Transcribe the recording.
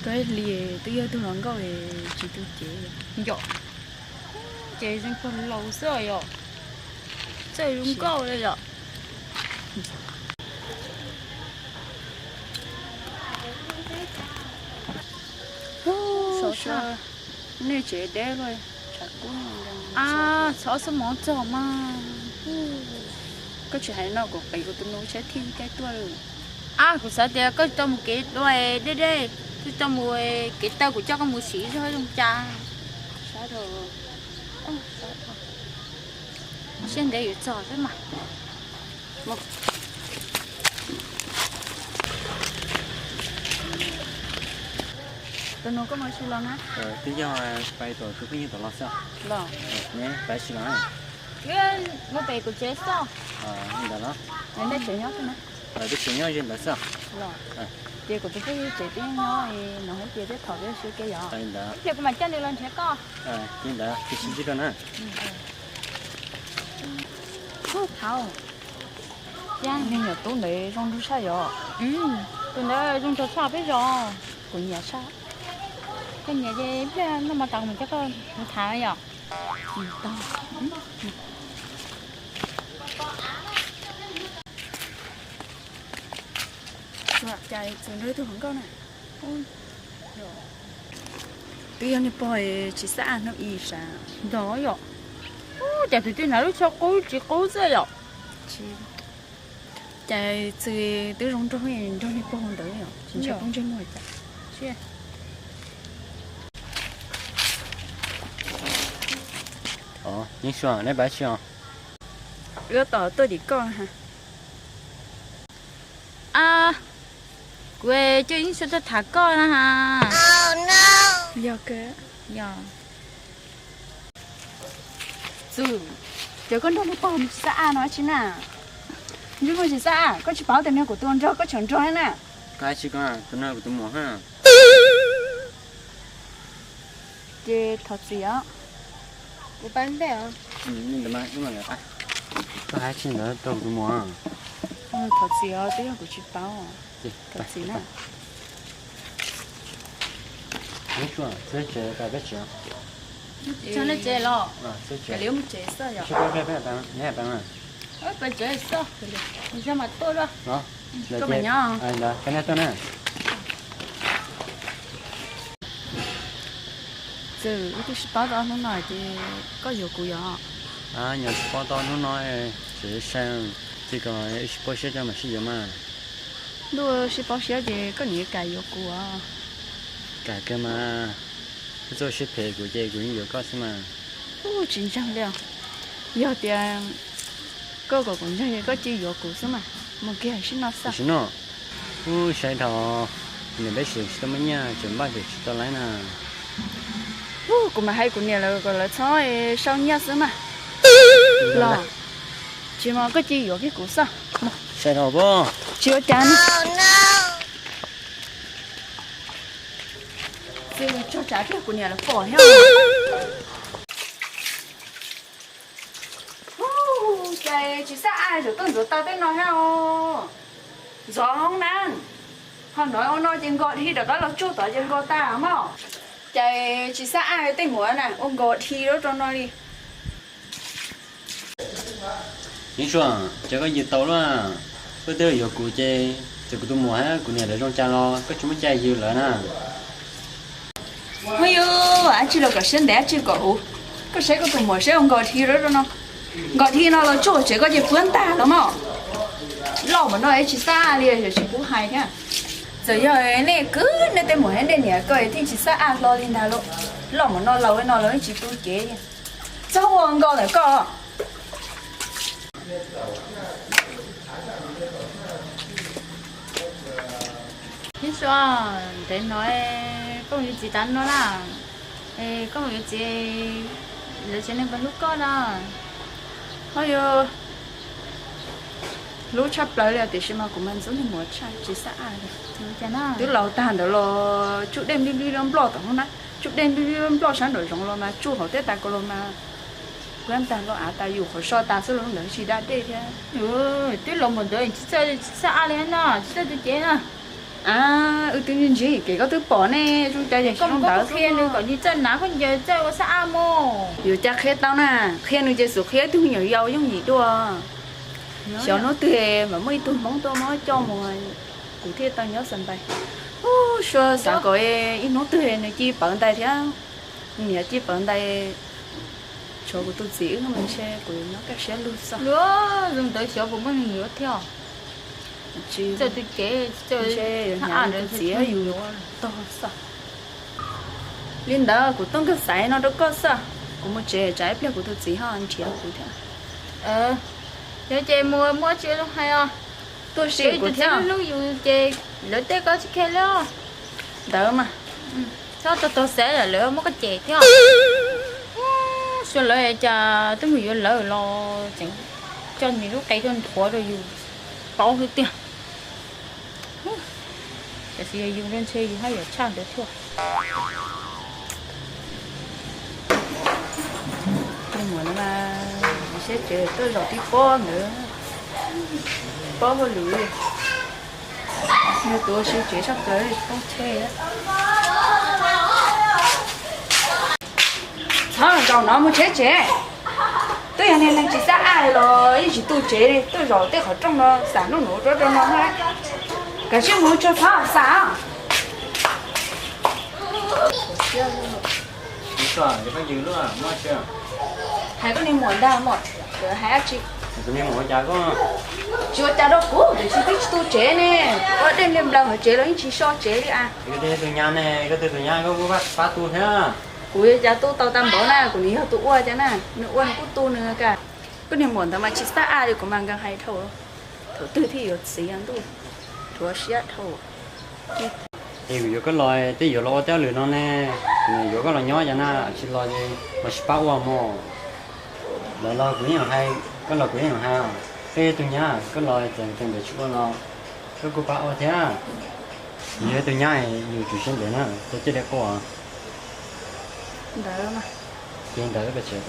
Koj hli twb yog tug hluas nkauj tsis tu cev yom. Ces zoo pog laus xwb yom. Txawj zoo nkauj li yom. Nej tsev deb luaj. Txhob xub mov txog mas. Koj tsis hais no kuv qiv kuv tus nus sab thij caij tuaj lawm. Ab, kuv xav tias koj tau mus kev dua deb deb, koj tau mus kev taw kuv coj koj mus siv zog zoo cas. Sab dhau, siab ntev yuav txog xwb mas. Tus nus koj mus tsis los na? Twb yog pais tom tus phooj ywg tom los xwb. Los, pais tsis los na. Mus pem kuv tsev xwb. Ntawd los, ntawm tsev nyob xwb na. Tus tsev nyob ze ntawd xwb. Los, ces kuv tus phooj ywg tsev twb nyob nws hais tias thiaj thaum twb siab ke yom. Ib pliag kuv mam coj nws los nrhiav koj. Ces ntawd tus sib ntsib rau na. Thauj, niag nyuam tub ntawd zoo nraug tshaj yom. Tus ntawd zoo nraug tshaj peb zos. Kuv nyiam tshaj. Koj nyiam ces ib pliag noj mov tas kuv mam coj koj mus tham yom. Cas txus nrog ib tug hluas nkauj na. Twb yog niag pog tsis xab aj hnub ib sas. Ntog yom. Cas tus twg hnav lub tsho qub tsis qub xwb yom. Cas txus twb zoo nraug nrog niag pog ntawd yom, tsis ntshai poob ntsej muag cas. Yeeb Xua, neb pab tsi os? Wb tab tom tuaj tim koj ha. Kuv coj Yeeb Xua tuaj tham koj na ha. Yog kawg. Yog. Txus, ces koj nrog niag pog tsis xab aj no tsi na? Ntsej muag tsis xab aj, koj tsis paub tias nws kuv tus nraug koj tseem nrog na. Koj hais tsi ko, tus no kuv tus muam ha. Ces thov txim os. Kuv pab ntej os. Koj hais tsi ntawd rau kuv tus muam? Thov txim os, twb yog kuv tsis paub. Thov txim na. Txog nej tsev los? Li mus tsev xwb yom. Peb tsev xwb, yog mas tuaj los. Koj mas nyob. Txus, wb twb sib paub tau hnub no ces koj yuav kuv yom? Nyuam sib paub tau hnub no, tseem sai, ces kom wb sib paub siab coj mam sib yuav mas. Ntuj, sib paub siab ces koj niam kam yuav kuv os. Kam kawg mas, koj txoj siab phem kuv ces kuv yeej yuav koj xwb mas. Ub, tsis ntseeg li os. Yog tias koj kom kuv ntseeg ces koj cia yuav kuv xwb mas. Mus kiag sib noj xwb. Sim no, ub, sai dhau, niam peb sim tsis tau muaj nyiaj, tseem npaj tseem tsis tau lawm na. Ub, kuv mam hais kuv niam lawv kom lawv txhob sau nyiaj xwb mas. Los, tsis mas koj cia yuav kiag kuv xwb. Sai dhau pob. Tsis ua cas na. Txog tsam kiag kuv niam lawv pom thiab. Ub, ces tsis xab aj zaum tuaj ntxuav tau tej no thiab os. Ntxov hoob na, ho hnov ua no ces nkos dhi rov qab los tsuj tod ces nkos tag mog. Ces tsis xab aj tej muam na ua nkos dhi lub rau no li. Yeeb Xua, ces koj yws tau lawm, koj twb yuav kuv ces txawm kuv tus muam hab kuv niam lawv zoo cas los koj tsis muaj cai yws lawv na. Hu yus, dab tsi los kom siab ntev dab tsi kom huv. Koj saib koj tus muam saib ua nkos dhi lub rau no. Nkos dhi no los tsuj tsev koj ces puab ntag los mog. Loj npaum no tsis xab aj li, tsis pub hais thiab. Txawm yog nej kwv nej tej muam thiab nej niam koj thiaj tsis xab aj hlo li ntag lauj. Loj npaum no laus li no los tsis tu cev. Txhob ua nkos ntawm koj. Yeeb Xua, ntev no koj mus yuav txiv tas no na, koj mus yuav txiv lawv tsev neeg puas hlub koj na? Ho yog hlub tshaj plaws li tiam sis mas kuv mas ntxub niag muam tshaj tsis xab aj li. Twb laus tag ntawd los tsuj dej nplij nplij nploj tom no na, tsuj dej nplij nplij nploj sab nraum zoov los mas tsuj hauv tej tas ko los mas puab ntag los av tas yus qhov so tas xwb los ntawd tsis da dej thiab. Twb laus npaum ntawd tsis txawj tsis xab aj li no, tsis txawj tu cev na. A, wb twb ntsia ntsia kev koj twb pom ne, zoo cas yeej tsis zoo ntawd. Qhia nws kom nws txawj hnav khaub ncaws, txawj ua xab ab mus. Yuav cas qhia tau na, qhia nws ces xub qhia ib tug me nyuam yaus yooj yim dua. Xyov hnub twg mam muaj ib tug Hmoob tuaj muab coj mus, kuv thiaj tau nyob Xas Npais. Ub, xyov xav kom ib hnub twg nws cia li pawv ntais thiab, niam cia li pawv ntais, tshuav kuv tus txiv wb ntshe kuv yuav nyob kaj siab lug xwb. Zoo ntawd xyov puas muaj neeg yuav thiab. Txawj tus cev, txawj tus txiv yus tog xwb. Li ntawd kuv tuaj nkag xaiv no rau koj xwb, kuv mus tsev tsam ib pliag kuv tus txiv ho nrhiav kuv thiab. Yog ces mus muaj tsis zoo hais os. Tuaj si kuv thiab, hlub yus ces lawv tej koj tsis khe li. Ntawd mas txhob tau tau xaiv lawv muab koj cem thiab. Xyov lawv cas twb mus yuav lawv los tseem coj nws lub qe tuaj nthuav rau yus paub xwb tiag. Tiam sis yog yus ntshe yus haj yam tshaj ntawd thiab. Tus muam no mas siab tsev tuaj zaum tib pob ntawd, pob hauj lwm li. Yog tus ua si tsev tshaj plaws tsis poob tshej. Txhob zaum no mus tsheb tsev. Twb yog niag neeg tsis xab aj los yeej tsis tu tsev li, tuaj zaum tej qhov rooj no xam lub nuv rau rau no na. Kav tsij mus tsuag txhob xam. Hais koj niag muam ntag mog, hais dab tsi? Tsis ua cas rau kuv tiam sis twb tsis tu tsev ne. Ua dej nplaws hauv tsev los yeej tsis so tsev li as. Tus nyab ne, koj tus nyab koj kuj pab tu thiab. Kuv yuav cas tu tau tag npaum na, kuv nws yog tus ua cas na, nws ua nws kuj tu nws ka. Koj niag muam ntawd mas tsis xab aj li, kuv mas nkees hais dhau. Thaum twg thiaj yuav txiv ntuj, rhuav siab dhau. Es kuv yuav koj los tej yuav los ua tej lwm no ne, yuav koj los nyob cas na, tsis los los tsis pab ua mog. Los los kuv yeej hais, koj los kuv yeej hais, koj yog tus nyab koj los txawm ntawd tsis ua los koj kuj pab ua thiab. Yus yog tus nyab yus tsum siab ntev na, koj cia li quaj. Ntawd, ces ntawd koj tsev.